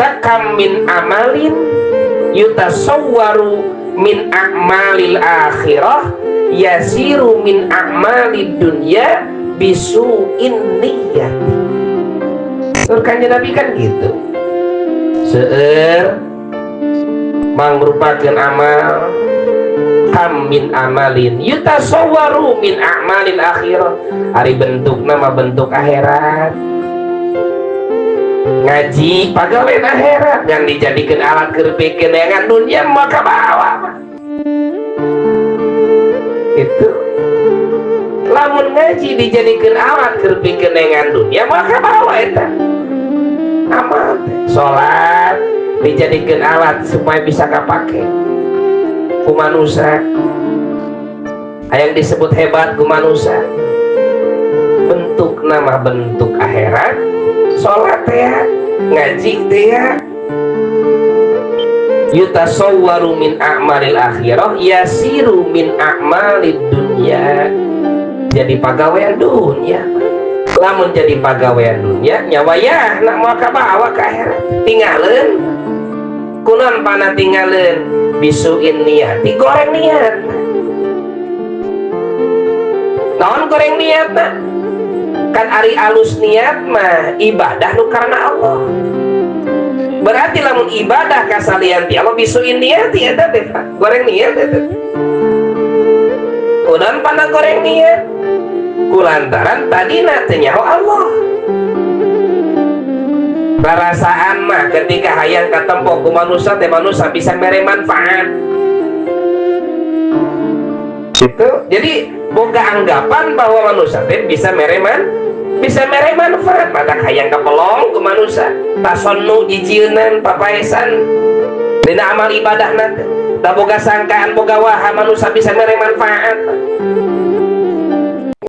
Kam min amalin yutasawwaru min a'malil akhirah yasiru min a'malid dunya bisu'in niyyat. Tur Kanjeng Nabi kan gitu. Seueur mangrupakeun amal, kam min amalin yutasawwaru min a'malil akhirah, ari bentuk nama bentuk akhirat. Ngaji pagawean akhirat yang dijadikan alat keur pikeun neangan dunia, maka bawa itu. Lamun ngaji dijadikan alat keur pikeun neangan dunia, maka bawa eta amal teh. Salat dijadikan alat supaya bisa kapake ku manusia, yang disebut hebat ku manusia, bentuk nama bentuk akhirat. Salat ya, ngaji teh ya, yutasawwaru min a'malil akhirah yasiru min a'malid dunya, jadi pagawean dunia. Lamun jadi pagawean dunia, nyawa ya nak mau kabawa ke akhirat. Tinggalin kunaon pana tinggalin? Bisuin niat, digoreng niat. Naon goreng niat? Nah, kan ari alus niat mah ibadah nu karena Allah. Berarti lamun ibadah kasalian ti Allah, bisuin niat ya teh, goreng niat eta. Kunaon pana goreng niat? Kulantaran tadina teu nyaho Allah. Perasaan mah ketika hayang katempo ku manusia teh, manusia bisa mere manfaat gitu. Jadi boga anggapan bahwa manusia teh bisa mere manfaat, matak hayang kapelong ku manusia, tasonnu jijieunnan papaesan dina amal ibadah teh. Da boga sangkaan, boga waha manusia bisa mere manfaat.